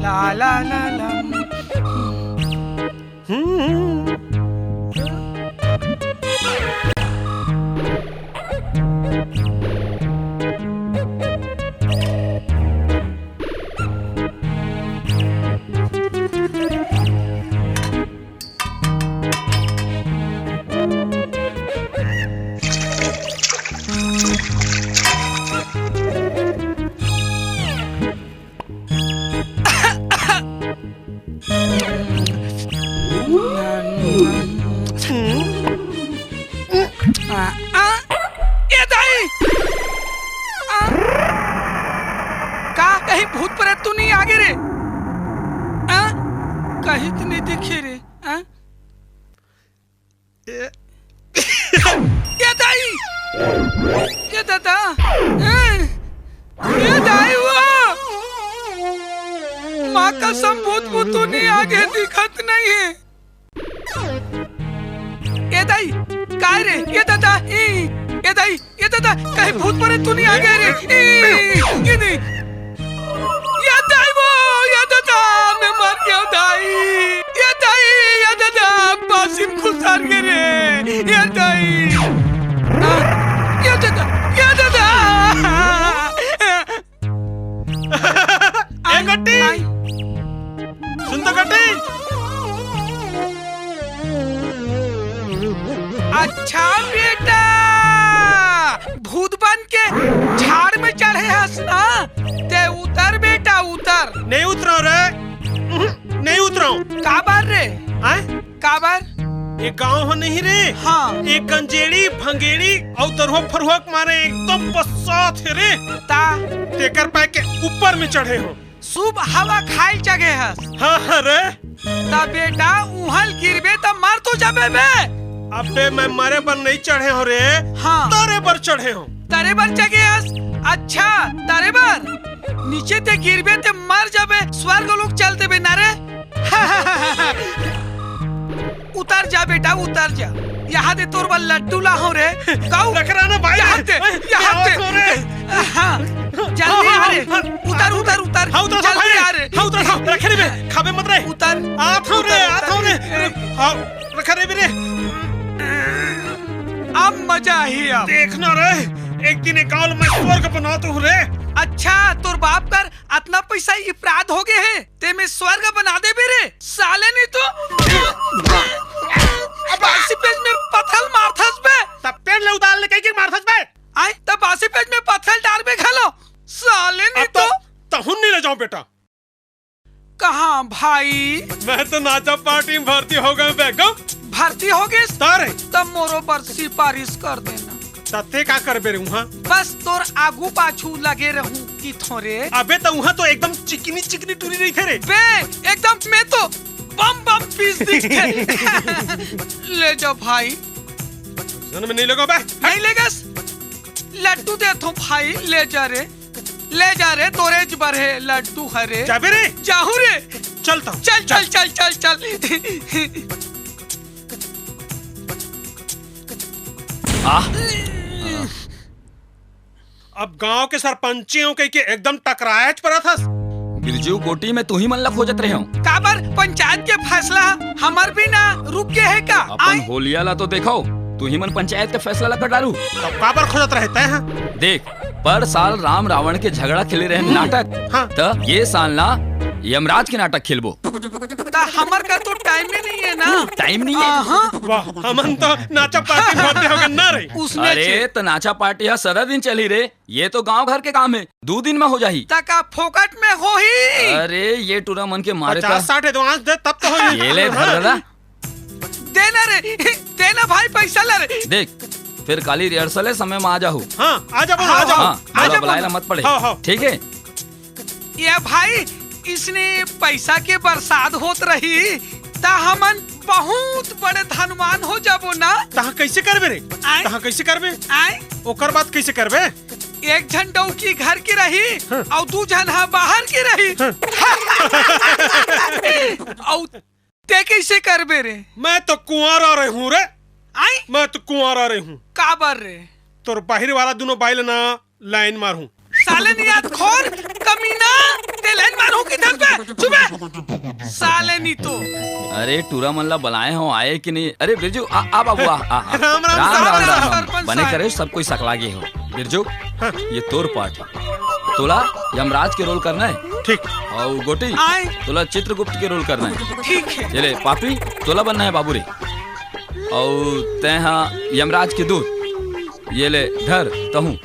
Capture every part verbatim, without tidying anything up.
ला ला ला ला। हम्म। आ, आ, ए दाई! आ, का कहीं भूत प्रेत तो नहीं आगे रे? आ, कहीं तो नहीं दिखे रे? आ? ए, ए दाई! ए दादा! ए, ए दाई वो! माँ कसम भूत भूत तो नहीं आगे दिखत नहीं है। ए दाई, काय रे? ए दादा, ई, ए दाई, ए दादा, कहीं भूत प्रेत तो नहीं आगे रे? ई, ई नहीं। ए दाई वो, ए दादा, मैं मर गया दाई। ए दाई, ए दादा, पासिम खुसार के रे। ए दाई। आ, ए दादा, ए दादा। ए गोटी। आई। सुन तो गोटी। अच्छा बेटा, भूत बन के झाड़ में चढ़े हस ना, ते उतर बेटा, उतर। नहीं उतरव रे, उहुं, नहीं उतरव। काबर रे? आय? काबर? ये गांव ह नहीं रे। हाँ। ये गंजेड़ी, भंगेड़ी अउ तरुआ फरुआ के मारे एकदम बस्सात हे रे। ता? तेकर पाय के ऊपर में चढ़े हो। शुभ हवा खाइल चघे हस। हाँ, हाँ रे। ता बेटा, उहल गिरबे त मर तो जाबे बे। अबे, मैं मरे बर नहीं चढ़े हो रे। हाँ। तरे बर चढ़े हो। तरे बर चघे हस? अच्छा, तरे बर। नीचे ते गिरबे ते मर जाबे, स्वर्ग लोक चल देबे ना रे। उतर जा बेटा, उतर जा। यहाँ दे तोर बर लड्डू ला हो रे। गाऊ। रख रहा ना भाई। यहाँ दे, ए, यहाँ दे। रे। हाँ, जल्दी आ रे। हाँ, हाँ, उतर, उतर, उतर। हाँ, उतर, जल्दी भाई। आ रे। हाँ, उतर, हाँ, रखे रे बे, खाबे मत रे। उतर। आ, थो रे, उतर, आ, थो उतर। रे। हाँ, रखा रे बे रे। अब मजा ही अब। देखना रे, एक दिन एक गांव में स्वर्ग बना तो हूँ रे। अच्छा, तोर बाप कर अतना पैसा इपराध हो गए है, ते में स्वर्ग बना देबे रे, साले नहीं तो। बासी पेज में पत्थर मारथस बे। तब पेड़ ले उतार ले कहीं के मारथस बे। आय, तब बासी पेज में पत्थर डाल बे घलो, साले नहीं अब तो। तो तहुन नहीं ले जाऊं बेटा। कहाँ भाई? मैं तो नाचा पार्टी में भर्ती हो गए बे, गो। भर्ती हो गए? तारे। तब मोरो बर सिफारिश कर देना। तते का करबे रे उहाँ? बस तोर आगू पाछू लगे रहूं कि थोरे। अबे त उहाँ तो एकदम चिकनी चिकनी टूरी रहिथे रे। बे, एकदम में तो बम बम पीस दिखथे। ले जा भाई। जन्म नहीं लेगा बे। नहीं लेगस? लड्डू देथों भाई, ले जा रे। ले जा रे, तोरे ज बर हे लड्डू हरे। जाबे रे। जाहू रे। चल तो। चल, चल, चल, चल, चल। आह। अब गांव के सरपंची हो कहिके एकदम टकरायच परत हस। बिरजू गोटी में तुही मन ला खोजत रहे हो। काबर पंचायत के फैसला हमर भी ना रुक गे हे का? अपन आय? होलिया ला तो देखो, तुही मन पंचायत के फैसला ला कर डालू। तब काबर खोजत रहे तैं ह? देख, पर साल राम रावण के झगड़ा खेले रहे हम्म। नाटक, हाँ। त ये साल ना यमराज के नाटक खेलबो। त हमर का तो टाइम ही नहीं है ना। टाइम नहीं है। हाँ। वाह, हमन तो नाचा पार्टी में भर्ती हो गए ना रे। उसने अरे, छे- त नाचा पार्टी ह सदा दिन चली रे। ये तो गांव घर के काम है, दू दिन में हो जाही। त का फोकट में होही? अरे, ये टूरा मन के मारे पचास त साठ advance दे, तब तो होही। ये ले, धर दादा। दे ना रे, दे ना भाई, पैसा ला रे। देख, फिर काली rehearsal है, समय में आ जाहू। हाँ, आ जाबो, हाँ, आ जाबो। हाँ, आ मोला जाबो। बुलाए ला मत पड़े। हाँ, हाँ। ठीक है? ये भाई, इसने पैसा के बरसात होत रही, त हमन बहुत बड़े धनवान हो जाबो ना। तहाँ कैसे करबे रे? आय? तहाँ कैसे करबे? आय? ओकर बाद कैसे करबे? एक झन डौकी घर के रही, हाँ। अउ दू झन हा बाहर के रही। हाँ। अउ ते कैसे करबे रे? मैं तो कुंवारा रहूं रे। आई? मैं तो कुंवारा रहूं। काबर रे? तोर बाहिर वाला दुनो बाई ल ना लाइन मारहूं। साले नियत खोर, कमीना, ते लाइन मारहूं किधर पे? चुप बे, अरे, टूरा मन ला बलाए हो, आए कि नहीं? अरे बिरजू, आ, आ बाबू, आ, आ, आ। राम, राम, राम, राम, राम, राम, राम। सरपंच बने साहब। करे, सब कोई सकला गे हो। बिरजू, हाँ। ये तोर पार्ट हे। तोला यमराज के रोल करना हे। ठीक। अउ गोटी, आए। तोला चित्रगुप्त के रोल करना हे। ठीक हे। ये ले पापी, तोला बनना हे बाबू रे। अउ तैं हा यमराज के दूत। ये ले धर, तहूँ।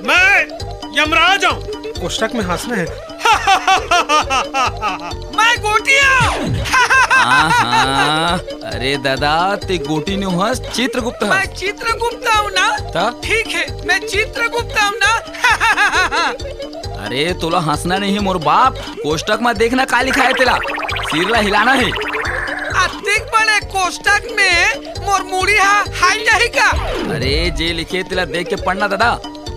मैं यमराज हूँ। कोष्ठक में हाँसना हे। मैं गोटी हूँ। आहा, अरे दादा, तैं गोटी नोहस, चित्रगुप्त हस। मैं चित्रगुप्त हूँ ना? त? ठीक हे, मैं चित्रगुप्त हूँ ना? अरे, तोला हाँसना नहीं हे मोर बाप, कोष्ठक में देखना का लिखाय हे तेला, सिर ला हिलाना हे। अतेक बड़े कोष्ठक में मोर मुड़ी हा हाल जाही का? अरे, जे लिखे तेला देख के पढ़ना दादा,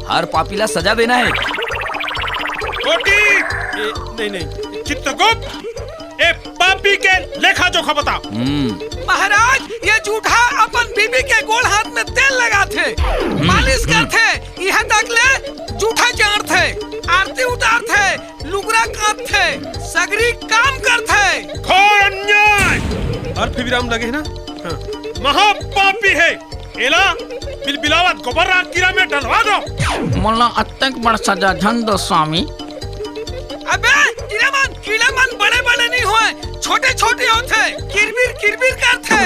हर पापी ला सजा देना हे। गोटी! ए, नहीं, नहीं, चित्रगुप्त, ए पापी के लेखा जोखा बता। हम्म। महाराज, ये जूठा अपन बीबी के गोड़ हाथ में तेल लगाथे, मालिश करथे, इहाँ तक ले जूठा चाढ़थे, आरती उतारथे, लुगरा कांदथे, सगरी काम करथे। घोर अन्याय! अर्थ विराम लगे हे ना? हाँ। महापापी हे। एला बिलबिलावत गोबर रा कीड़ा में डलवा दो। मोला अतेक बड़ सजा झन दो स्वामी। अबे कीड़ा मन, कीड़ा मन बड़े बड़े नहीं होय, छोटे छोटे होथे, किरबिर किरबिर करथे।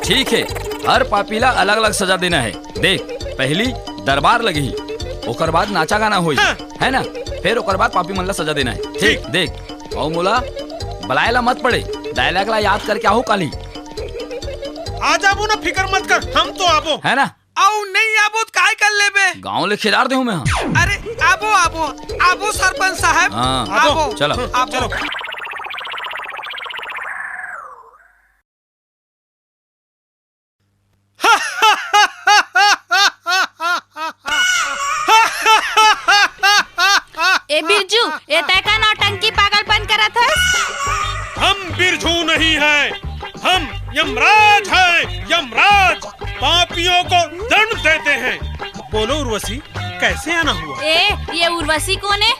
ठीक हे, हर पापी ला अलग अलग सजा देना हे। देख, पहली दरबार लगही, ओकर बाद नाचा गाना होही, हाँ। हे ना? फेर ओकर बाद पापी मन ला सजा देना हे। ठीक। ठीक, देख, अउ मोला बलाय ला मत पड़े, dialogue ला याद करके आहू काली। आ जाबो ना, फिकर मत कर, हम तो आबो। हे ना? अउ नहीं आबो त काय कर लेबे? गाँव ले खेदार देहूँ मैं, हाँ। अरे आबो, आबो, आबो सरपंच साहब, हाँ। आबो, चलो। आबो। चलो। ए बिरजू, ए तै का नौटंकी पागलपन करत हस? हम बिरजू नहीं है, हम यमराज है, यमराज। पापियों को दंड देते हैं। बोलो उर्वशी, कैसे आना हुआ? ए, ये उर्वशी कौन है?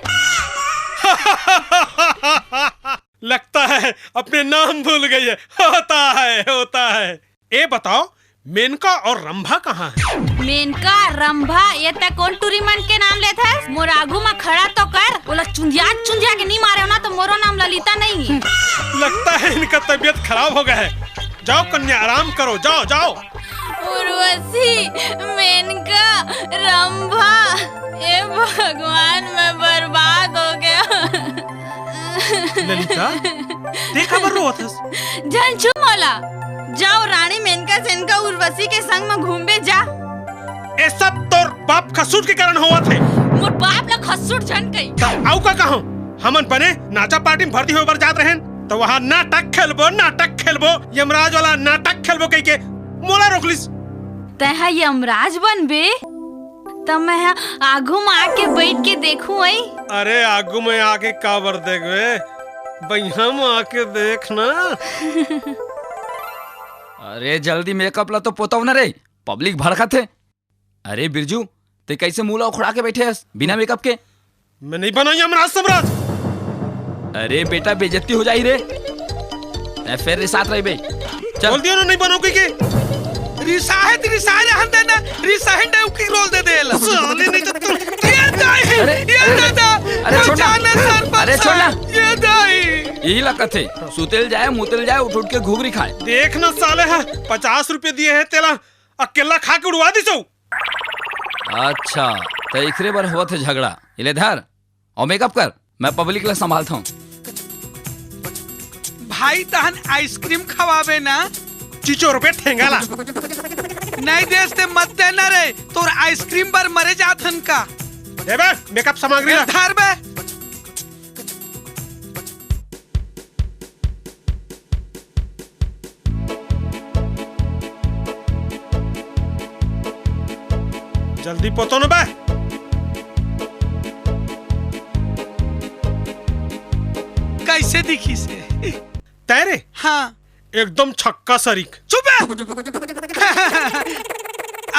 लगता है अपने नाम भूल गई है। होता है, होता है। ए बताओ, मेनका और रंभा कहाँ है? मेनका, रंभा, ये तै कोन टूरी मन के नाम लेत हस? मोर आगू मा खड़ा तो कर, ओला चुंदिया चुंदिया के नहीं मारे हो ना तो मोरो नाम ललिता नहीं है। लगता है इनका तबीयत खराब हो गया है। जाओ कन्या, आराम करो, जाओ, जाओ। उर्वशी, मेनका, रंभा, ए भगवान, मैं बर्बाद हो गया। ललिता, तैं काबर रोवत हस? झन छू मोला। जाओ रानी मेनका सेनका उर्वशी के संग म घूमबे जा। ए सब तोर बाप खसूट के कारण होवत हे। मोर बाप ला खसूट झन कही। त अउ का कहूं? हमन बने नाचा पार्टी म भर्ती होय बर जात रहेन, त वहां नाटक खेलबो, नाटक खेलबो, यमराज वाला नाटक खेलबो कहिके मोला रोक लिस। तैं ह यमराज बनबे? त मैं ह आगू म आके बइठ के देखूं अई। अरे आगू म आके काबर देखबे, बइहा म आके देख ना। अरे जल्दी मेकअप ला तो पोतव ना रे, पब्लिक भड़कत हे। अरे बिरजू, तैं कइसे मुंह ला उखड़ा के बइठे हस बिना मेकअप के? मैं नहीं बनाऊं यमराज सम्राट। अरे बेटा, बेइज्जती हो जाही रे। तैं फेर रिसात रहिबे। चल। बोल दिया ना, नहीं बनाऊं कहिके। रिसाहे त रिसाहे रहन दे ना, रिसाहे डौकी रोल दे दे ला। साले नहीं तो तू ये दाई, अरे, ये अरे, दादा, अरे, छोड़ ना। बचा ले सरपंच अरे, छोड़ ना। साहब, ये दाई। यही ला कथे, सुतेल जाए, मुतेल जाए, उठ उठ के घुघरी खाए। देख ना साले, हा, पचास रुपये दिए हैं तेला, अकेला खा के उड़वा दिसो। अच्छा, त इखरे बर होवत हे झगड़ा। ये ले धर, अउ मेकअप कर, मैं पब्लिक ला संभालत हूँ। भाई, तहन आइसक्रीम खवाबे ना? चिचोर बे ठेंगा ला। नहीं देस ते मत देना रे, तोर आइसक्रीम बर मरे जात हन का? दे बे, मेकअप सामग्री ला। धर बे। जल्दी पोतो न बे। कइसे दिखिस हे? तैं रे? हाँ। एकदम छक्का सरीक। चुप बे।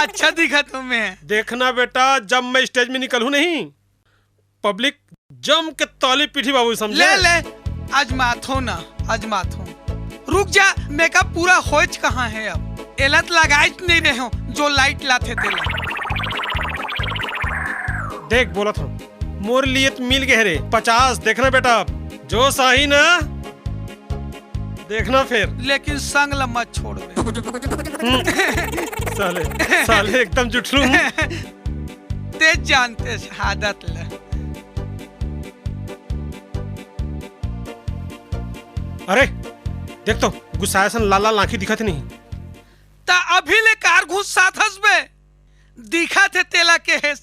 अच्छा दिखत हूँ मैं। देखना बेटा, जब मैं स्टेज में निकलूँ नहीं, पब्लिक जम के ताली पीटी बाबू, समझे? ले, ले। आजमाथो ना, आजमाथो। रुक जा, मेकअप पूरा होच कहाँ है अब? एला त लगाइच नहीं रहे हो, जो लाइट लाथे तेला। देख, बोलत हो, मोर लिए त मिल गए रे पचास। देखना बेटा, जो साही ना, देखना फिर। लेकिन संग ल मत छोड़बे। हम्म, साले, साले एकदम जुठलू हूँ। ते जानते आदत ले। अरे, देख तो, गुस्साए सन लाल लाल आँखी दिखत नहीं। त अभी ले कार घुस साथ हस बे। दिखत हे तेला केहेस।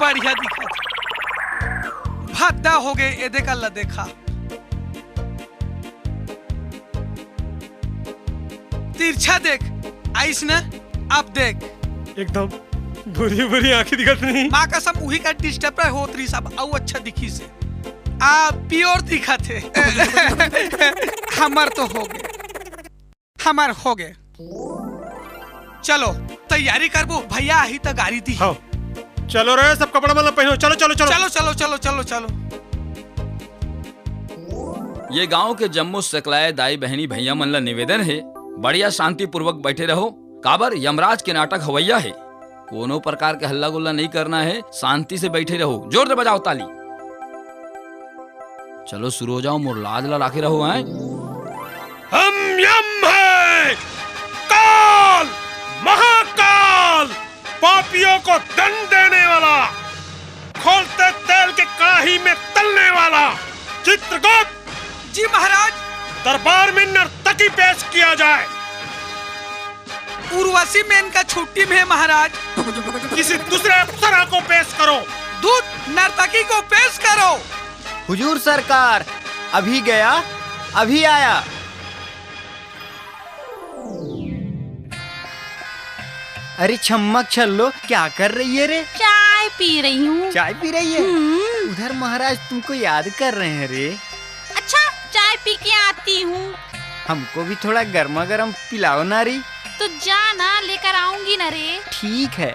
बढ़िया दिखत हे। भद्दा हो गए, एदे का ल देखा। तिरछा देख, आइस न, अब देख। एकदम भूरी भूरी आँखी दिखत नहीं। माँ कसम, उही का डिस्टर्ब होत रही सब, अउ अच्छा दिखी से। आ, प्योर दिखत हे। हमर तो हो गए। हमर हो गए। चलो, तैयारी करबो, भैया आही त गाड़ी दी। हाँ। चलो रे, सब कपड़ा मन ला पहनो। चलो, चलो, चलो। चलो, चलो, चलो, चलो, चलो। ये गांव के जम्मो सकलाए दाई बहनी भैया मन ला निवेदन हे, बढ़िया शांतिपूर्वक बैठे रहो। काबर यमराज के नाटक हवैया हे, कोनो प्रकार के हल्ला गुल्ला नहीं करना है, शांति से बैठे रहो। जोर से बजाओ ताली। चलो शुरू हो जाओ, मोर लाज ला राखे रहो, हैं? हम यम है, काल, महाकाल, पापियों को दंड देने वाला, खोलते तेल के कढ़ाई में तलने वाला चित्रगुप्त। जी महाराज। दरबार में नर्तकी पेश किया जाए। उर्वशी मेनका छुट्टी में है महाराज। किसी दूसरे अप्सरा को पेश करो। दूत नर्तकी को पेश करो। हुजूर सरकार, अभी गया, अभी आया। अरे छम्मक छल्लो, क्या कर रही है रे? चाय पी रही हूँ। चाय पी रही है? हम्म। उधर महाराज तुमको याद कर रहे हैं रे। अच्छा, चाय पी के आती हूँ। हमको भी थोड़ा गर्मा गर्म पिलाओ ना रे। तो जा ना, लेकर आऊंगी ना रे। ठीक है।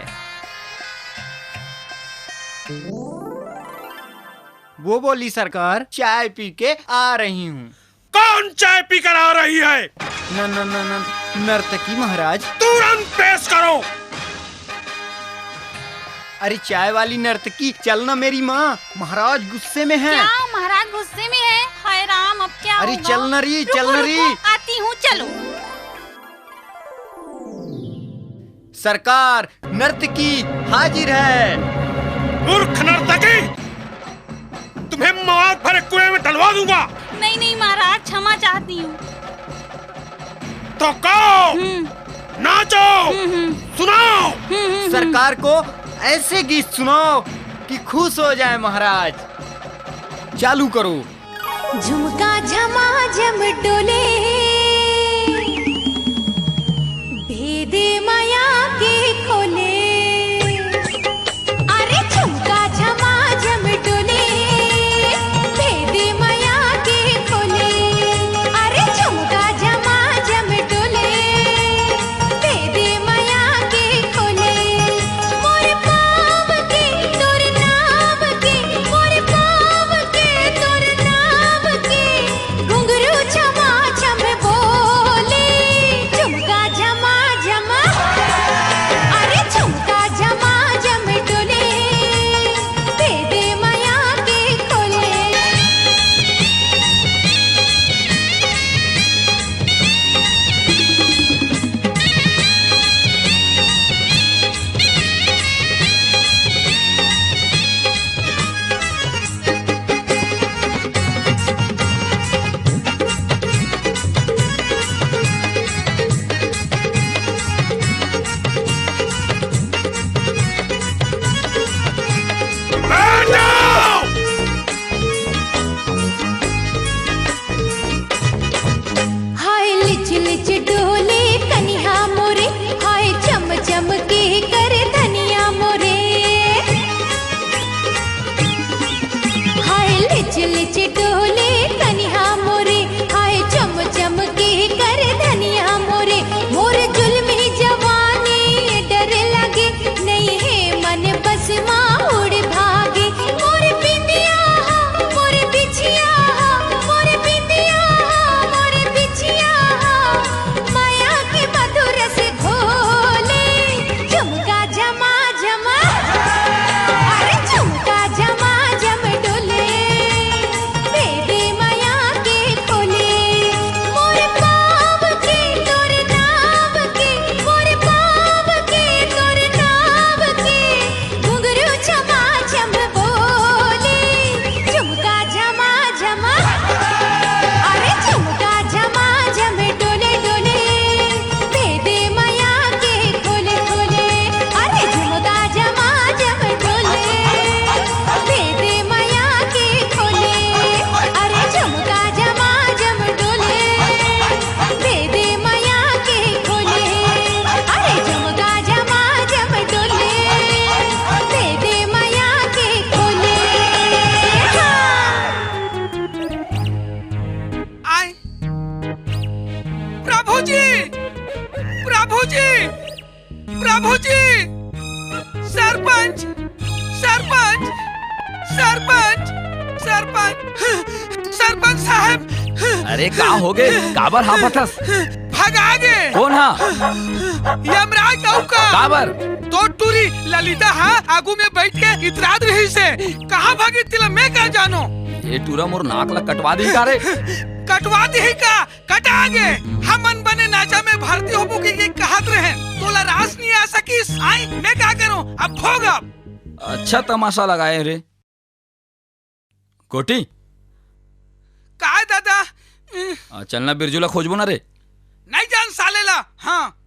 वो बोली, सरकार, चाय पी के आ रही हूँ। कौन चाय पीकर आ रही है? न, न, न, न, नर्तकी महाराज। तुरंत पेश करो। अरे चाय वाली नर्तकी, चल ना मेरी माँ, महाराज गुस्से में है। क्या महाराज गुस्से में है? हाय राम, अब क्या अरे होगा? चल ना री, रुको, चल ना री। रुको, आती हूँ, चलो। सरकार, नर्तकी हाजिर है। मूर्ख नर्तकी, तुम्हें मवाद भरे कुएं में डलवा दूंगा। नहीं, नहीं महाराज, क्षमा चाहती हूँ। तो गाओ, हम्म। नाचो, हम्म, हम्म। सुनाओ। हम्म, हम्म, हम्म। सरकार को ऐसे गीत सुनाओ कि खुश हो जाए महाराज। चालू करो। झुमका झमाझम डोले, भेदे मया के खोले। अरे झुमका झमाझम डोले, भेदे मया के खोले। अरे झुमका झमाझम डोले, भेदे मया के खोले। मोर पाँव के तोर नाम के, मोर पाँव के तोर नाम के, घुंघरू छमा छम बोले, झुमका झमा झम, अरे झुमका झमा झम डोले, दे दे मया के खोले। हाय लिच लिच डोले कनिहा मोरे, हाय चम चम के कर धनिया मोरे। हाय लिच लिच डोले कनिहा मोरे, हाय चम चम के कर धनिया मोरे। मोर जुल्मी जवानी डर लगे, नहीं है मन बस मा उड़ भागे। मोर बिंदिया हा, मोर बिछिया हा, भौजी, सरपंच, सरपंच, सरपंच, सरपंच, सरपंच साहब। अरे, का होगे? काबर हाफत हस? भगा गे। कोन हा? यमराज नौका। काबर? तोर टूरी ललिता हा आगू में बइठ के इतरात रहिसे। कहाँ भागिस तेला मैं का जानों? ए टूरा मोर नाक ला कटवा दिही का रे? कटवा दिही का? कटा गे। हमन बने नाचा में भर्ती होबो के, के कहत रहेन। तोला रास नइ आ सकिस। आई, मैं का करों? अब भोग अब। अच्छा तमासा लगाए रे। गोटी। काय दादा? आ, चल ना बिरजू ला खोजबो ना रे। नइ जान साले ला। हाँ।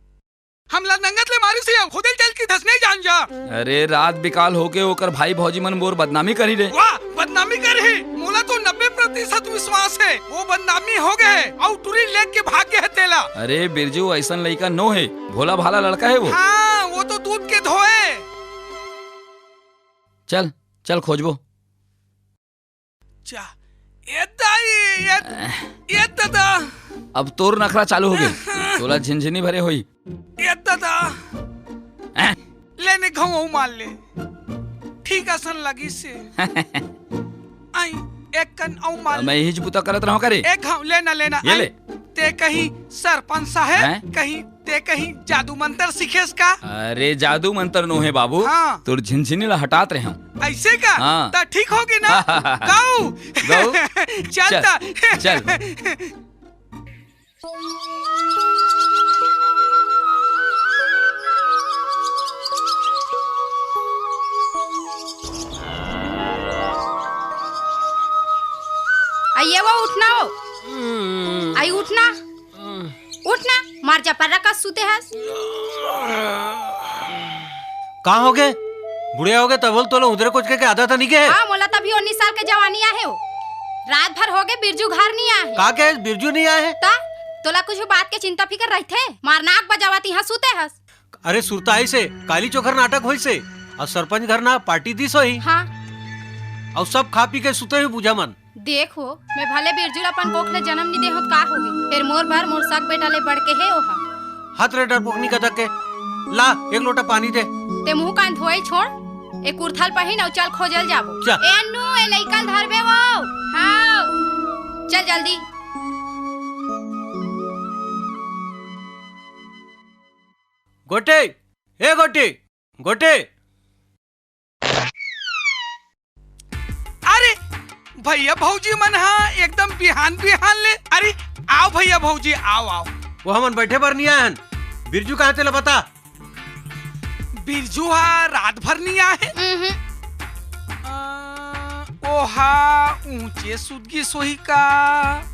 हमला नंगत ले मारिस हे, खुदे ल जल के धस नइ जान जा। अरे रात बिकाल होके ओकर भाई भौजी मन मोर बदनामी करही रे। वाह, बदनामी करही। मोला तो नब्बे प्रतिशत विश्वास हे, वो बदनामी हो गे हे, अउ टूरी लेके भाग गे हे तेला। अरे बिरजू अइसन लइका नो हे, भोला भाला लड़का हे वो। हाँ, वो तो दूध के धोए। चल, चल खोजबो। चा, ए दाई, ए, ए दादा। अब तोर नखरा चालू होगे। तोला झिनझिनी भरे होही। ए दादा। ले ने घांव अउ मार ले। ठीक असन लगिस हे। आई, एक कन अउ मार ले। मैं इहीच बुता करत रहूं का रे। एक घांव, ले ना, ले ना, ये आई। ले। ते कहीं सरपंच साहेब, हैं? कहीं ते कहीं जादू मंतर सीखेस का? अरे जादू मंतर नोहे बाबू, हाँ। तोर झिनझिनी ला हटात रहेंव। अइसे का? हाँ। त ठीक होगे ना? गऊ। गऊ। चल चल, त। चल। आइए वो उठना हो। आई उठना। उठ ना, मार जा पर्रा कस सुते हस। का होगे? बुढ़िया होगे तभो ले तोला उंदरे कोचके के आदत नइ गे हे? हाँ, मोला त अभी उन्नीस साल के जवानी आहे हो। रात भर होगे बिरजू घर नइ आहे। का के बिरजू नइ आहे? त तोला कुछु बात के चिंता फिकर रहिथे? मार नाक बजावत इहाँ सुते हस। अरे सुरता अइसे, काली चोखर नाटक होइसे, अउ सरपंच घर ना पार्टी दिस होही। हाँ। अउ सब खा पी के सुते होही बूझा मन। देख वो, मैं भले बिरजू ल अपन कोख ले जनम नइ दे हों त का होगे, फेर मोर बर मोर सग बेटा ले बढ़ के हे ओहा। हत रे डरपोकनी कतक के, ला एक लोटा पानी दे। ते मुंह कान धोए छोड़, ए कुरथा ल पहिन अउ चल खोजे ल जाबो। चल। ए अन्नू, ए लइका ल धरबे वो। हाँ, चल जल्दी। गोटी, ए गोटी, गोटी। अरे भइया भौजी मन हा एकदम बिहान बिहान ले। अरे आव भइया भौजी, आव, आव। वो हमन बइठे बर नइ आए हन। बिरजू कहाँ तेला बता। बिरजू हा रात भर नइ आहे। उहुं। अ, ओहा ऊंचे सुत गिस होही का?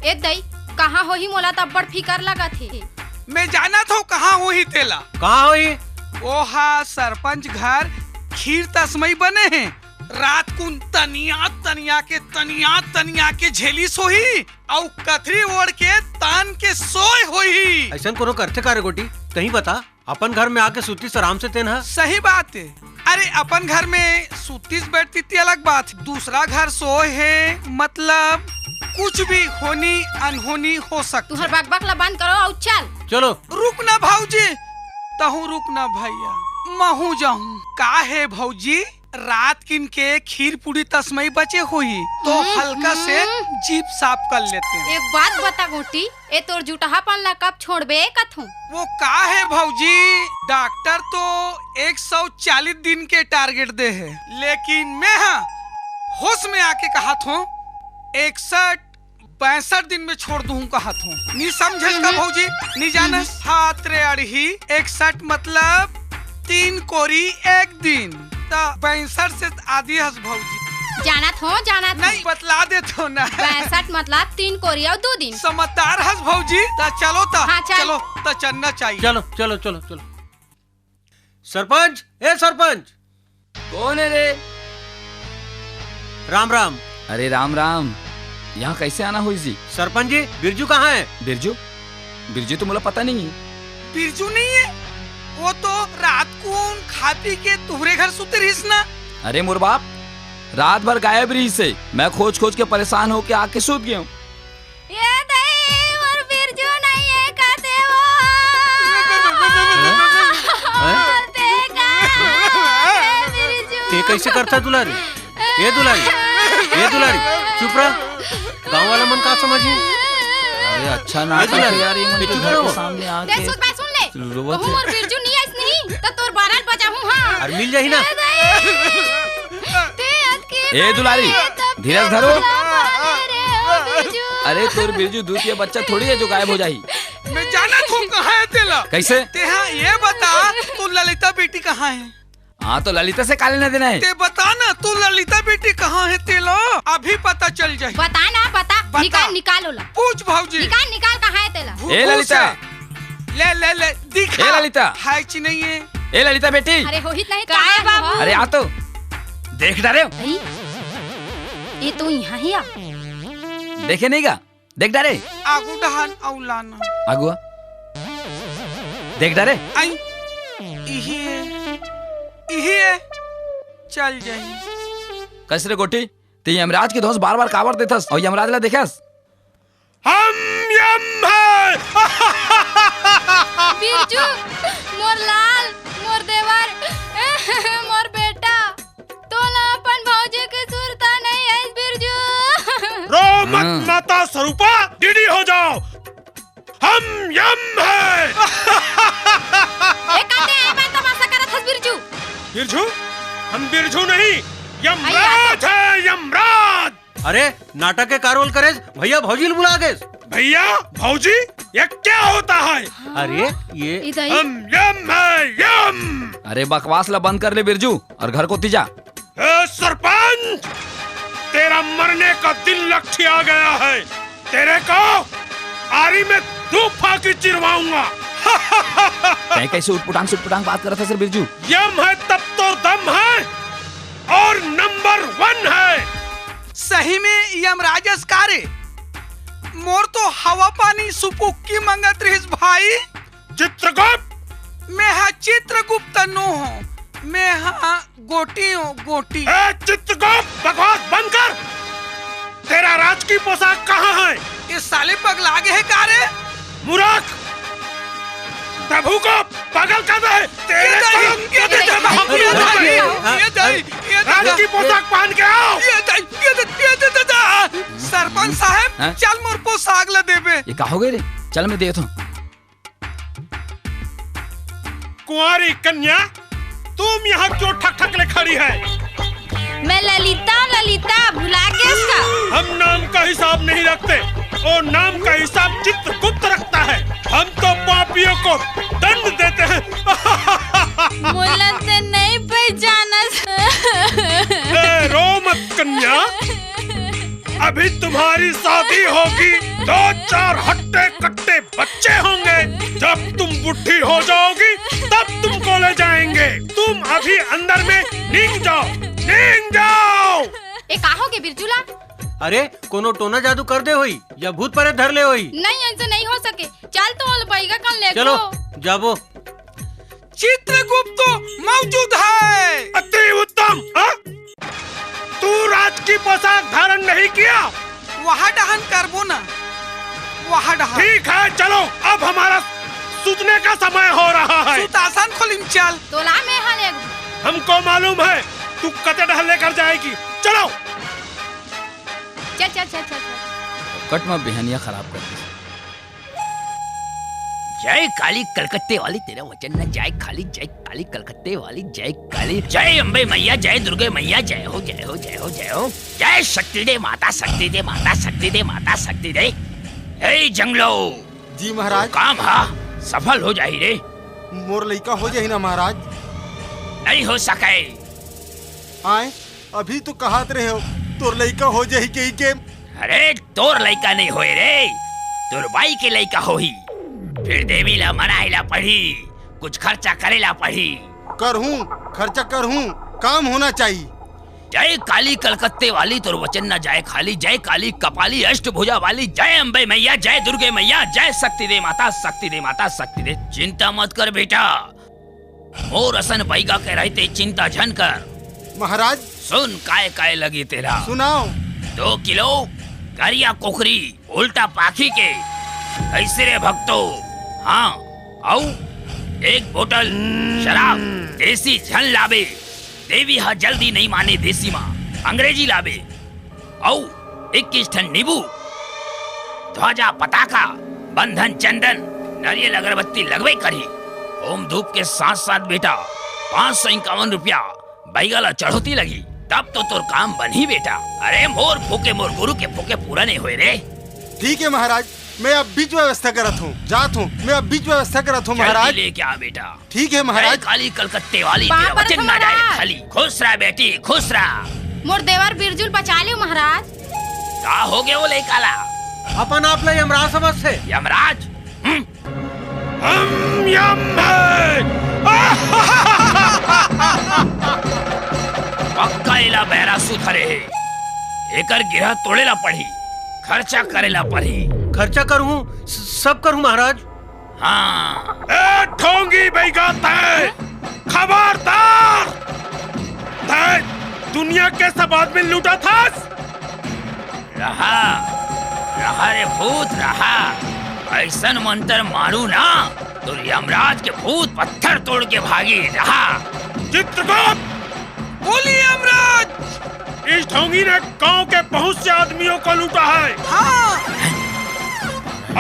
ए दई, कहाँ होही मोला त अब्बड़ फिकर लगत हे। मैं जानत हों कहाँ होही तेला। कहाँ होही? ओहा सरपंच घर खीर तसमई बने हे। रात कुन तनिया तनिया के, तनिया तनिया के झेलिस होही, अउ कथरी ओढ़ के तान के सोए होही। अइसन कोनो करथे का रे गोटी? तहीं बता, अपन घर में आके सुतिस आराम से तेन ह। सही बात हे। अरे अपन घर में सुतिस बैठतिस ते अलग बात, दूसरा घर सोए हे, मतलब कुछ भी होनी अनहोनी हो सकथे। तुहर बकबक ला बंद करो अउ चल। चलो। रुक ना भौजी, तहूँ रुक ना भइया, महूँ जाहूँ। का हे भौजी? रात किन के खीर पूड़ी तसमई बचे होही, तो हम्म, हल्का से हम्म। जीभ साफ कर लेते हैं। एक बात बता गोटी, ए तोर जुटहापन ला कब छोड़बे कथूं? वो का हे भौजी, डॉक्टर तो एक सौ चालीस दिन के टारगेट दे हे, लेकिन मैं हा होश में आके कहत हों, इकसठ पैंसठ दिन में छोड़ दूं कहत हों। नी समझस का हम्म। भौजी? नी जानस? हम्म। हात रे अड़ही, इकसठ मतलब तीन कोरी एक दिन। त पैंसठ से आदी हस भौजी। जानत हों, जानत हों। नहीं, बतला देत हों ना। पैंसठ मतलब तीन कोरी अउ दू दिन। समझदार हस भौजी। त चलो त, हाँ, चल। चलो त चलना चाहिए। चलो, चलो, चलो, चलो। सरपंच, ए सरपंच। कोन हे रे? राम राम। अरे राम राम, यहाँ कइसे आना होइस जी? सरपंच जी, बिरजू कहाँ हे? बिरजू? बिरजू तो मोला पता नहीं हे। बिरजू नहीं हे? वो तो रात कुन खा पी के तुहरे घर सुते रहिस ना। अरे मोर बाप, रात भर गायब रहिस हे, मैं खोज खोज के परेशान होके आके सुत गेंव। ए दई, मोर बिरजू नइ हे का ते वो। हैं? हैं? कइसे करथा दुलारी? ए दुलारी, ए दुलारी, चुप रह। गांव वाला मन का समझही? अरे अच्छा ना, ए दुलारी, यार, ये मन ए के चुप घर रहो। के सामने आके। सुन, बात सुन ले। रोवत कहूँ हे। मोर बिरजू नहीं आइस नहीं, त तोर बारह बजाहूँ, हाँ। अरे मिल जाही ना। ए दाई। ते अतके ए दुलारी, बात हे, तब धीरज ते धरो। बुला पाले रे, ओ बिरजू। अरे तोर बिरजू दूध के बच्चा थोड़ी हे जो गायब हो जाही। मैं जानत हूँ कहाँ हे तेला। कइसे? तेहा ये बता, तोर ललिता बेटी कहाँ हे? हाँ, तो ललिता से काले ना देना हे। ते बता ना, तोर ललिता बेटी कहाँ हे तेला? अभी पता चल जाही। बता ना, बता। बता। निकाल, निकाल ओला। पूछ भौजी। निकाल, निकाल, कहाँ हे तेला? ए ललिता। ले, ले, ले, दिखा। ए ललिता। हे कि नहीं हे? ए ललिता बेटी। अरे होही त नहीं, काय कहाँ हे बाबू? अरे आ तो। देख डारे। भाई, ये तो यहाँ ही आ। देखे नहीं गा? देख डारे। आगू डहन अउ लाना। आगू आ। देख डारे। आई। इही हे। इही हे। चल जाही। कस रे गोटी, ते यमराज के दोस बार-बार काबर देथस अउ यमराज ला देखस? हम यम हे। बिरजू, मोर लाल, मोर देवर, मोर बेटा। तोला अपन भौजी के सुरता नहीं आइस, बिरजू। रो मत हाँ। माता सरूपा, डीडी हो जाओ। हम यम हे। ए, काते ए बात तमाशा करत हस, बिरजू? बिरजू? हम बिरजू नहीं, यमराज हे, यमराज। अरे, नाटक के का रोल करेस? भैया भौजी ल बुला गेस। भैया, भौजी, ये क्या होता है? अरे, ये इधर ही। हम यम हे, यम। अरे, बकवास ला बंद कर ले बिरजू, और घर कोती जा। ए सरपंच, तेरा मरने का दिन लक्ष्य आ गया है। तेरे को आरी में दो फाकी चिरवाऊंगा। तैं कैसे उटपुटांग सुटपुटांग बात करत हस रे बिरजू? यम हे तब तो दम हे, और नंबर वन हे। सही में यमराज अस का रे? मोर तो हवा पानी सुपुक्की मंगत रहिस भाई। चित्रगुप्त। मैं हा चित्रगुप्त नो हों, मैं हा गोटी हों, गोटी। ए चित्रगुप्त, बकवास बंद कर। तेरा राजकी पोशाक कहाँ है? ये साले पगला गे हे का रे? मूर्ख, प्रभु को पागल कर दे। तेरे ये दाई, को ये दाई, ये दाई, ये दाई, ये दाई। राजकी पोशाक पहन के आओ। ये दाई, ये दाई, ये दाई, दाई। सरपंच साहब, हाँ? चल मोर पोशाक ला देबे। ये का हो गे रे? चल मैं देत हों। कुंवारी कन्या, तुम यहाँ क्यों ठक ठक ले खड़ी है? मैं ललिता, ललिता, भुला गेस का? हम नाम का हिसाब नहीं रखते, वो नाम का हिसाब चित्रगुप्त रखता है। हम तो पापियों को दंड देते हैं। मोला ते नहीं पहचानस। ए, रो मत कन्या, अभी तुम्हारी शादी होगी, दो चार हट्टे कट्टे बच्चे होंगे। जब तुम बुढ़ी हो जाओगी, तब तुमको ले जाएंगे। तुम अभी अंदर में नींद जाओ, नींद जाओ। ए, का हो गे बिरजू ला? अरे, कोनो टोना जादू कर दे होही या भूत परेत धर ले होही। नहीं, ऐसे नहीं हो सके। चल तो ओला बइगा कन ले चलो, जाबो। चित्रगुप्त तो मौजूद है। अति उत्तम, हाँ? तू राजकी पोशाक धारण नहीं किया? वहाँ डहन करबो ना, वहाँ डहन। ठीक है, चलो, अब हमारा सूतने का समय हो रहा है। सुतासन खोलिम चल। तोला में हा ले। हमको मालूम है, तू कते डहन लेकर जाएगी। चलो। चल, चल, चल, चल, चल। कट में बिहनिया खराब कर दी। जय काली कलकत्ते वाली, तेरा वचन न जाए खाली। जय काली कलकत्ते वाली, जय काली, जय अम्बे मैया, जय दुर्गे मैया, जय हो, जय हो, जय हो, जय हो। जय शक्ति दे माता, शक्ति दे माता, शक्ति दे माता, शक्ति दे। हे जंगलो, जी महाराज। काम हा सफल हो जाही रे। मोर लइका हो जाही ना महाराज? नहीं हो सके। आए, अभी तो कहत रहे हो तोर लइका हो जाही कही के। अरे तोर लइका नहीं होए रे, तोर बाई के लइका होही। फिर देवी ला मनाए ला पड़ही, कुछ खर्चा करे ला पड़ही। करहूँ, खर्चा करहूँ, काम होना चाहिए। जय काली कलकत्ते वाली, तोर वचन न जाए खाली। जय काली कपाली अष्टभुजा वाली, जय अम्बे मैया, जय दुर्गे मैया, जय शक्ति दे माता, शक्ति दे माता, शक्ति दे। चिंता मत कर बेटा, मोर असन बइगा के रहिते चिंता झन कर। महाराज। सुन काय काय लगी तेला। सुनाओ। दो किलो करिया कुकरी उल्टा पाखी के। कैसे रे भक्तो? हाँ, अउ एक बोतल शराब देसी झन लाबे। देवी ह जल्दी नइ माने देसी मा, अंग्रेजी लाबे। अउ इक्कीस ठन नींबू, ध्वजा, पताका, बंधन, चंदन, नरियल, अगरबत्ती लगबे करही। होम धूप के साथ साथ बेटा, पाँच सौ इक्यावन रुपया बइगा ला चढ़ौती लगही, तब तो तोर काम बनही बेटा। अरे मोर फूके, मोर गुरु के फूके पूरा नइ होय रे। ठीक हे महाराज, मैं अभीच व्यवस्था करत हूँ, जात हूँ, मैं अभीच व्यवस्था करत हूँ जल्दी महाराज। लेके आ बेटा। ठीक हे महाराज। जय काली कलकत्ते वाली, बाप तेरा रे वचन ना जाए महाराज। खाली। खुश रह बेटी, खुश रह। मोर देवर बिरजू ल बचा लेव महाराज। का होगे ओ लइका ला? अपन आप ला यमराज समझथे। यमराज? हम्म। हम यम हैं। पक्का एला बैरा सुत हरे हे। एकर गिरह तोड़े ला पड़ही, खर्चा करे ला पड़ही। खर्चा करहूँ, स-, सब करहूँ महाराज। हाँ। ए ढोंगी बइगा तैं, खबरदार! तैं दुनिया के सब आदमी लूटत हस। रहा, रहा रे भूत, रहा। अइसन मंतर मारू ना, तो यमराज के भूत पत्थर तोड़ के भागी। रहा। चित्रगुप्त! बोलिए यमराज। इस ढोंगी ने गांव के बहुत से आदमियों को लूटा है। हाँ।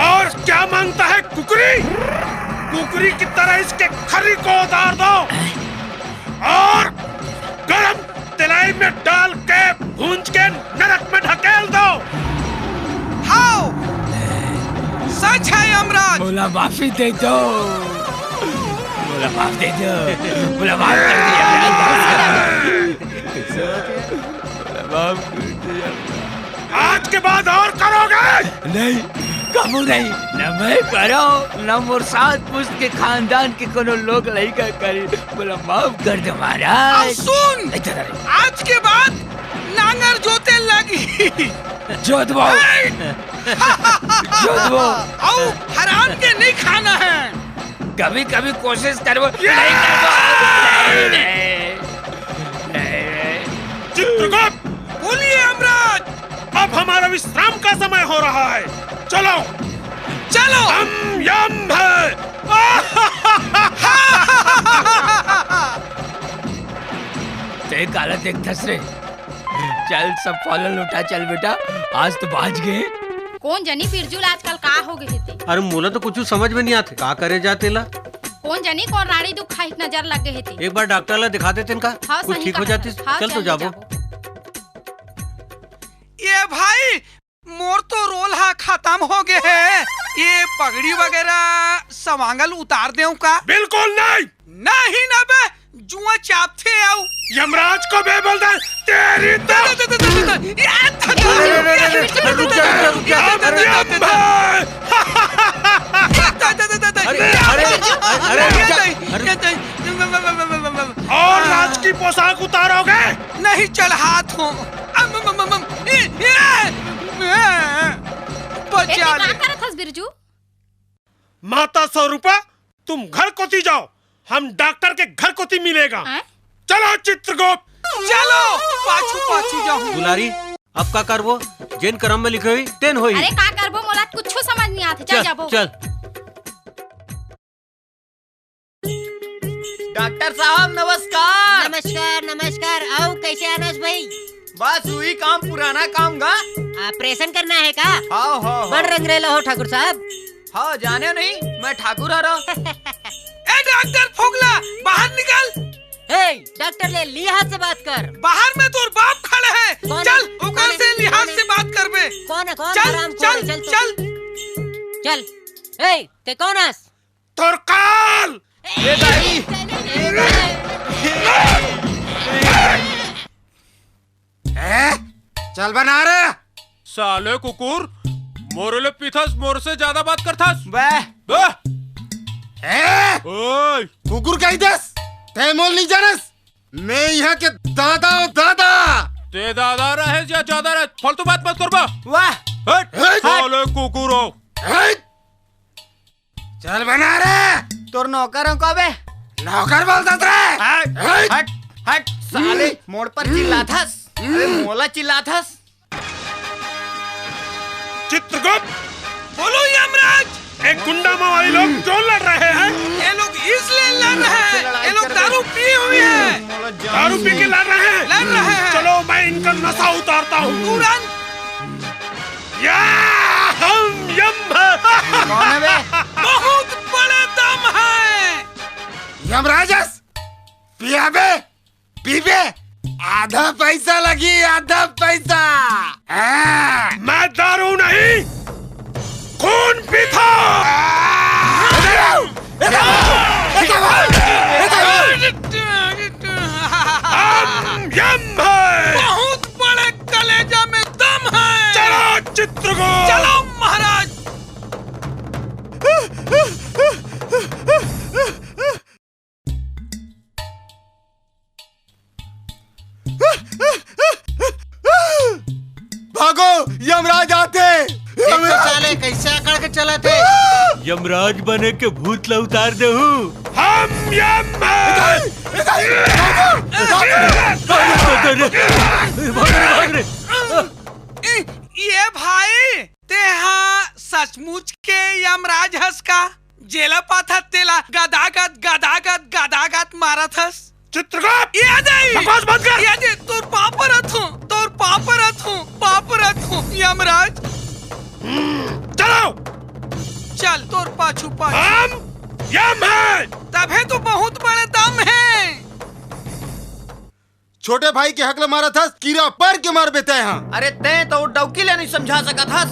और क्या मांगता है कुकरी? कुकरी की तरह इसके खरी को उतार दो और गरम तलाई में डाल के भूंज के नरक में ढकेल दो। हाव, सच है यमराज। मोला माफी दे दो, मोला माफ दे दो, मोला माफ कर दिया, मोला माफ कर दिया। आज के बाद और करोगे? नहीं, कबू नहीं। न मैं करो, न मोर सात पुस्त के खानदान के कोनो लोग लइका करी। मोला माफ कर दे महाराज। अब सुन, इधर आ। आज के बाद नांगर जोते लगी। जोतबो। नहीं। जोतबो। अउ हराम के नहीं खाना है। कभी-कभी कोशिश करबो, ये नहीं करबो। नहीं, नहीं, नहीं। चित्रगुप्त। बोलिए यमराज। अब हमारा विश्राम का समय हो रहा है, चलो। चलो। हम यम है। तैं काला देखथस रे? चल, सब फल लुटा, चल बेटा, आज तो बांच गे। कोन जनी बिरजू ल आजकल का हो गे हे ते? अरे मोला तो कुछू समझ में नहीं आथे, का करे जाय तेला। कोन जनी कोन राड़ी दुखाही नजर लग गे हे ते। एक बार डॉक्टर ला दिखा देतेन का, हाँ, कुछ सही ठीक हो कहा जातिस। हाँ, चल तो चल जाबो। जाबो। ए भाई, मोर तो रोल हा खतम हो गे हे। ए पगड़ी वगैरह सवांगल उतार देव का? बिल्कुल नहीं। नहीं न बे, जुआ चापथे अउ। यमराज को बे बोल दे, तेरी तो। अरे, अरे, अरे, अरे, अरे, रुक जा, रुक जा, रुक जा, अरे, अरे, अरे, अरे, अरे, अरे, अरे, रुक जा, अरे। और राजकी पोशाक उतारोगे? नहीं चढ़ात हूँ। अम, अम, अम, अम, ए, ए, ए, ए, बचा ए, ले। का करत हस बिरजू? माता स्वरूपा, तुम घर कोती जाओ, हम डॉक्टर के घर कोती मिलेगा। हैं? चलो चित्रगुप्त। चलो, पाछू पाछू जाहूं। दुलारी, अब का करबो? जेन करम में लिखे होही, तेन होही। अरे का करबो, मोला कुछू समझ नहीं आथे। चल, चल जाबो। चल। डॉक्टर साहब नमस्कार। नमस्कार, नमस्कार। अउ कैसे अनस भाई? बस उही काम, पुराना काम गा। ऑपरेशन करना है का? हाव, हाव, हाव। बड़ रंगरेला हो ठाकुर साहब। हाव, जाने नहीं, मैं ठाकुर हरो। ए डॉक्टर फोगला, बाहर निकल। ए, डॉक्टर ले लिहाज से बात कर। बाहर में तोर बाप खड़े हैं। कौन चल, है? ओकर कौन है? से लिहाज कौन है? से बात करबे। कौन है? कौन चल, हरामखोर है? चल, चल तो। चल। चल। ए, ते कौन हस? तोर काल। ए दाई। ए दाई। ए? चल बना रे। साले कुकुर, मोरे ले पीथस, मोर से ज्यादा बात करथस। बे। बे। ए? ओए। कुकुर कही दस, तै मोल नहीं जानस। मैं यहाँ के दादा हूँ, दादा। ते दादा रहे या ज्यादा रहे, फालतू बात मत करबा। वाह। हट। हट। साले कुकुर हो। हट। चल बना रे। तोर नौकर हूँ का बे? नौकर बोलता रे। हट, हट। हट, हट, साले, हम्म। मोड़ पर चिल्लाथस। अरे, हम्म। मोला चिल्लाथस। चित्रगुप्त। बोलो यमराज। एक गुंडा मावाली लोग क्यों लड़ रहे हैं? ये लोग इसलिए लड़ रहे हैं। ये लोग दारू पिए हुए हैं। दारू पी के लड़ रहे हैं। लड़ रहे हैं। चलो, मैं इनका नशा उतारता हूँ। तुरंत। या हम यम है। कौन है बे? बहुत बड़े दम है। यमराज, पिया बे। पीबे, आधा पैसा लगी, आधा पैसा। हाँ। मैं दारू नहीं, खून पीता। हम यम है। बहुत बड़े कलेजा में दम है। चलो चित्रगुप्त। चलो महाराज। भागो, यमराज आते। देख तो साले, कैसे अकड़ के चलत हे। यमराज बने के भूत ला उतार दे हूँ। हम यम हैं। अरे, अरे, अरे, भाग रे, भाग रे। ए, ये भाई, तेहा सचमुच के यमराज हस का? जेला पाथत तेला गदागद, गदागद, गदागद मारत हस। चित्रगुप्त! ये आ जाई। बकवास बंद कर। ये आ जाई, तोर पाँव परत हूँ, तोर पाँव परत हूँ, पाँव परत हूँ, यमराज। हम्म, चलो। चल, तोर पाछू, पाछू। हम यम हैं। तभे तो बहुत बड़े दम है। छोटे भाई के हक ल मारत हस, कीरा पर के मारबे तैं हा। अरे तैं तो डौकी ले नहीं समझा सकत हस।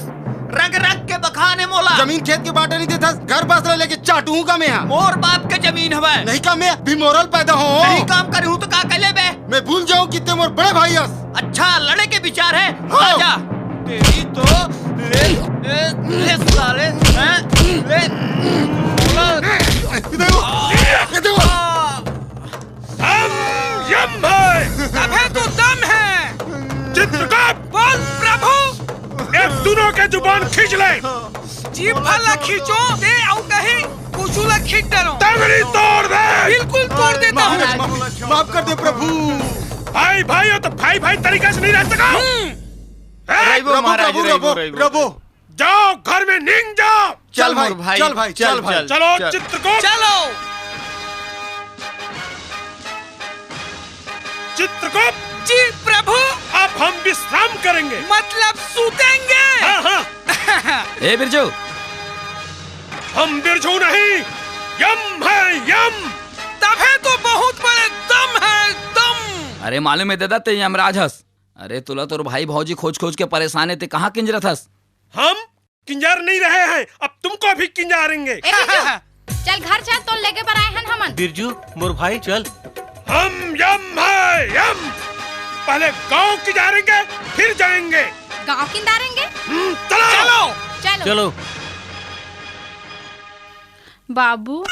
रग रग के बखान हे मोला। जमीन खेत के बांटे नहीं देत हस, घर बसरा लेके चाटू हूँ का मैं हा। मोर बाप के जमीन हवय। नहीं का मैं भी मोरल पैदा हो। नहीं काम करी हूँ तो का कर लेबे? मैं भूल जाऊँ कि तैं मोर बड़े भाई हस। अच्छा लड़े के विचार है? हाँ। आजा। तेरी तो, ए, ए, ए, साले, हैं? ए, इधर देखो, इधर देखो। हम यम है। तभे तो दम है। चित्रगुप्त। बोल प्रभु। ये दोनों के जुबान खींच ले। जीभ भर ला खींचो, ते अउ कहीं कुछु ला खींच डरो। टंगड़ी तोड़ दे। बिल्कुल तोड़ देता हूँ। माफ, माफ कर दे प्रभु। भाई भाई हो तो भाई भाई तरीका से नहीं रह सका। हम्म। ए, रहिबो प्रभु, महाराज, प्रभु, रहिबो, प्रभु, रहिबो। प्रभु। जाओ, घर में नींद जाओ। चल चल भाई, मोर भाई, चल भाई, चल चल भाई। भाई। चलो, चल। चित्रगुप्त। चलो। चित्रगुप्त। जी प्रभु। अब हम विश्राम करेंगे। मतलब सूतेंगे। हाँ, हाँ। ए बिरजू। हम बिरजू नहीं, यम है, यम। तभे तो बहुत बड़े दम है, दम। अरे मालूम है दादा, ते यमराज हस। अरे तुला तोर भाई भौजी खोज खोज के परेशान है, ते कहाँ किंजरत हस? हम किंजार नहीं रहे हैं, अब तुमको भी किंजारेंगे। ए बिरजू, चल घर चल, तोर लेगे बर आए हन हमन। बिरजू, मोर भाई, चल। हम यम है, यम। पहले गांव किंजारेंगे, फिर जाएंगे। गांव किंजारेंगे? हम्म, चलो। चलो। चलो। चलो। बाबू,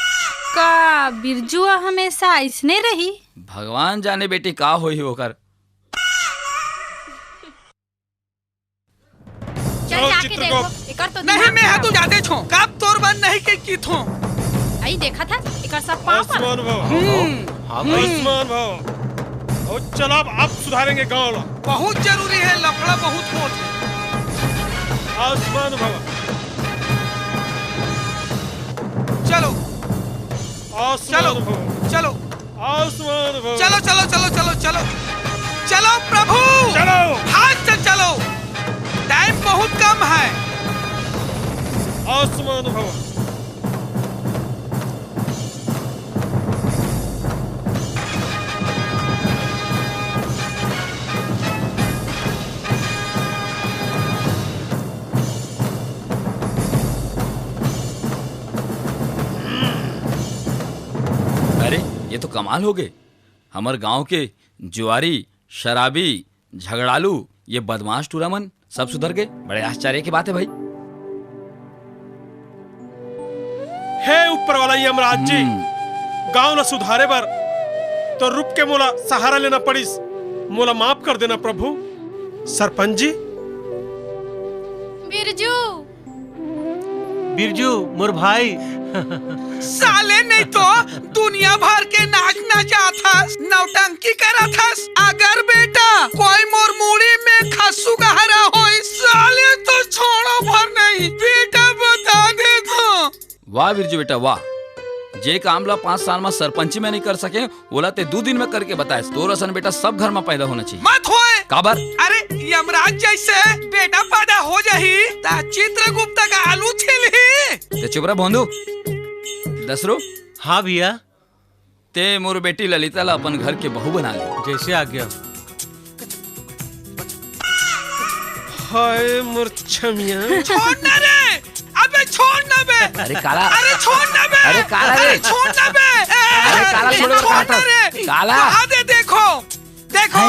का बिरजू ह हमेशा अइसने रही? भगवान जाने बेटी, का होही ओकर। चल जाके देखो, एकर तो नहीं, दिमाग मैं हा खराब। तू जाते छो, कब तोर बन नहीं के की थो। आई देखा था, एकर सब पाँव पर। आयुष्मान भव। हम्म। हाँ भाई। आयुष्मान भव। और चल, अब, अब सुधारेंगे गांव ला। बहुत जरूरी है, लफड़ा बहुत होत है। आयुष्मान भव। चलो। आयुष्मान चलो, भव। चलो। आयुष्मान भव। चलो, चलो, चलो, चलो, चलो। चलो प्रभु। चलो। फास्ट चलो। टाइम बहुत कम है। आयुष्मान भव। अरे, ये तो कमाल हो गए। हमर गांव के जुआरी, शराबी, झगड़ालू, ये बदमाश टूरा मन सब सुधर गए। बड़े आश्चर्य की बात है भाई। हे ऊपर वाला यमराज जी, हम्म। गांव ला सुधारे बर तो रूप के मोला सहारा लेना पड़िस, मोला माफ कर देना प्रभु। सरपंच जी। बिरजू। बिरजू, मोर भाई। साले नहीं तो दुनिया भर के नाच नचात हस, नौटंकी करत हस। अगर बेटा कोई मोर मुड़ी में खसुगहरा होई, साले तो छोड़ो भर नहीं। बेटा बता दे तो। वाह बिरजू बेटा, वाह। जे काम ला पाँच साल में सरपंची में नहीं कर सके, ओला ते दू दिन में करके बताएस। तोर असन बेटा सब घर में पैदा होना चाहिए। मत होए। काबर? अरे, यमराज जैसे बेटा पैदा हो जाही, ता चित्रगुप्त का आलू छिलही। ते चुप रह भोंदू। दसरू। हाँ भैया। ते मोर बेटी ललिता ला अपन घर के बहू बना ले। जैसे आज्ञा। हाय मोर छमिया। छोड़ ना रे, अबे छोड़ ना बे। अरे काला। अरे छोड़ ना बे। अरे काला रे। अरे छोड़ ना बे। ए, अरे काला, छोड़ छोड़ ना रे। काला। वहाँ दे, देखो, देखो।